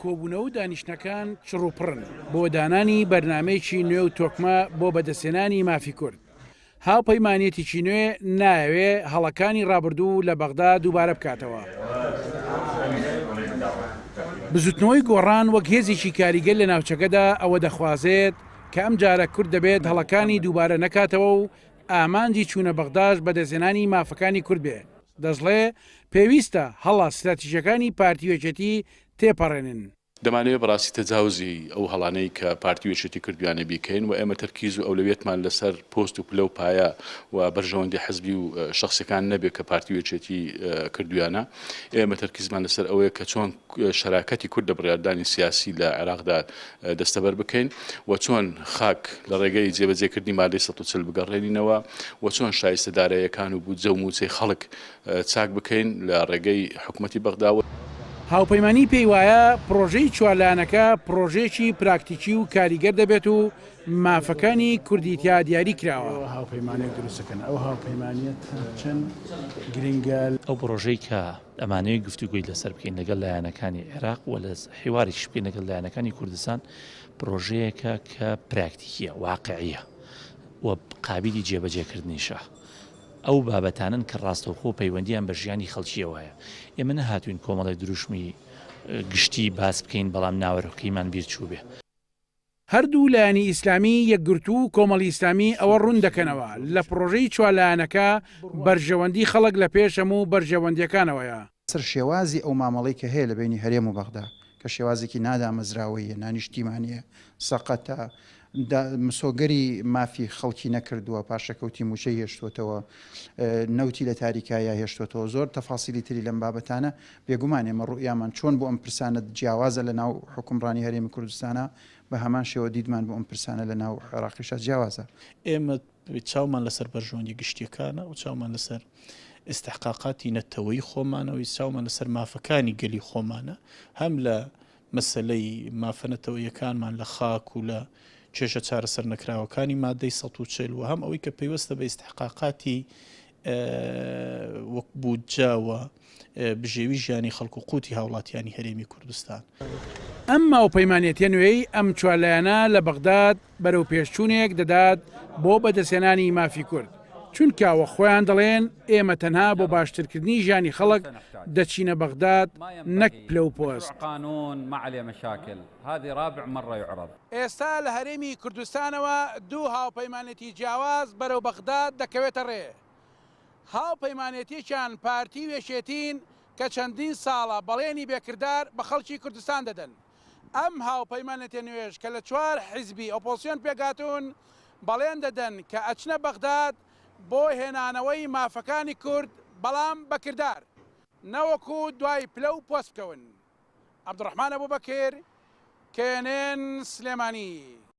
کۆبوونەوە و دانیشتنەکان چڕ و پڕن بۆ دانانی بەرنامەیەکی نوێ و تۆکمە بۆ بەدەستهێنانی مافی کورد. هاوپەیمانیەتێکی نوێ نایەوێ هەڵەکانی ڕابردوو لە بەغدا دووبارە بکاتەوە. بزوتنەوەی گۆڕان وەک هێزێکی کاریگەر لە ناوچەکەدا ئەوە دەخوازێت کە ئەمجارە کورد دەبێت هەڵەکانی دووبارە نەکاتەوە و ئامانجی چوونە بەغداش بەدەستهێنانی مافەکانی کورد بێ، دەشڵێ پێویستە هەڵە ستراتیژیەکانی پارتی و یەکێتی تێپەڕێنن. دەمانەوێت بەڕاستی تەجاوزی ئەو هەڵانەی کە پارتی و یەکێتی کردویانە بیکەین و ئێمە تەرکیز و ئەولەویەتمان لەسەر پۆست و پلە و پایە و بەرژەوەندی حزبی و شەخسیەکان نەبێت کە پارتی و یەکێتی کردویانە. ئێمە تەرکیزمان لەسەر ئەوەیە کە چۆن شەراکەتی کورد لە بڕیاردانی سیاسی لە عێراقدا دەستەبەر بکەین و چۆن خاک لە ڕێگەی جێبەجێکردنی مادەی 140 بگەڕێنینەوە و چۆن شایستە داراییەکان و بودجە و مووچەی خەڵک چاک بکەین لە ڕێگەی حکومەتی بەغداوە. هاوپەیمانی پێی وایە پڕۆژەی چوارلایەنەکە پڕۆژەیەکی پراکتیکی و کاریگەر دەبێت و مافەکانی کوردی تیا دیاری کراوە. هاوپەیمانێک دروست دەکەن، ئەو هاوپەیمانییە تا چەند گرنگە؟ ئەو پڕۆژەی کە ئەمانەوێت گفتوگۆی لەسەر بکەین لەگەڵ لایەنەکانی عێراق و لە حیواریش بکەین لەگەڵ لایەنەکانی کوردستان پڕۆژەیەکە کە پراکتیکیە، واقعیە و قابیلی جێبەجێکردنیشە. ئەو بابەتانەن کە ڕاستەوخۆ پەیوەندییان بە ژیانی خەڵکییەوە هەیە. ئێمە نەهاتووین کۆمەڵێک دروشمی گشتی باس بکەین بەڵام ناوەرۆکەکەیمان بیر چووبێ. هەردوو لایەنی ئیسلامی یەکگرتوو و کۆمەڵی ئیسلامی ئەوە ڕوون دەکەنەوە، لە پڕۆژەی چوارلایەنەکە بەرژەوەندی خەڵک لە پێش هەموو بەرژەوەندییەکانەوەیە. لەسەر شێوازی ئەو مامەڵەی کە هەیە لە بەینی هەرێم و بەغدا، کە شێوازێکی نادامەزراوەییە، نانیشتیمانییە، سەقەتە، مسۆگەری مافی خەڵکی نەکردووە، پاشەکەوتی مووچەی هێشتووەتەوە، نەوتی لە تاریکاییا هێشتووەتەوە، زۆر تەفاسیلی تری لەم بابەتانە، بێگومان ئێمە ڕوئیامان چۆن بۆ ئەم پرسانە جیاوازە لە ناو حوکمڕانی هەرێمی کوردستانا، بە هەمان شێوە دیدمان بۆ ئەم پرسانە لە ناو عێراقیشا جیاوازە. ئێمە چاومان لەسەر بەرژەوەندی گشتیەکانە و چاومان لەسەر ئیستحقاقاتی نەتەوەیی خۆمانە و چاومان لەسەر مافەکانی گەلی خۆمانە هەم لە مەسەلەی مافە نەتەوەییەکانمان لە خاک و لە کێشە چارەسەرنەکراوەکانی مادەی 140 و هەم ئەوەی کە پەیوەستە بە ئیستحقاقاتی وەک بودجە و بژێوی ژیانی خەڵک و قوتی هاوڵاتیانی هەرێمی کوردستان. ئەم هاوپەیمانێتیە نوێی ئەم چوارلایەنە لە بەغداد بەرەوپێشچوونێک دەدات بۆ بەدەستهێنانی مافی کورد، چونکە وەک خۆیان دەڵێن ئێمە تەنها بۆ باشترکردنی ژیانی خەڵک دەچینە بەغداد نەک پلە و پۆست. ئێستا لە هەرێمی کوردستانەوە دوو هاوپەیمانێتی جیاواز بەرەو بەغداد دەکەوێتە ڕێ. هاوپەیمانێتیەکیان پارتی و یەکێتین کە چەندین ساڵە بەڵێنی بێکردار بە خەڵکی کوردستان دەدەن. ئەم هاوپەیمانێتیە نوێش کە لە چوار حیزبی ئۆپۆزسیۆن پێکهاتوون بەڵێن دەدەن کە ئەچنە بەغداد بۆ هێنانەوەی مافەکانی کورد بەڵام بە کردار نەوەکو دوای پلە و پۆست بکەون. عەبدولڕەحمان ئەبوبەکر، کەێنێن، سلێمانی.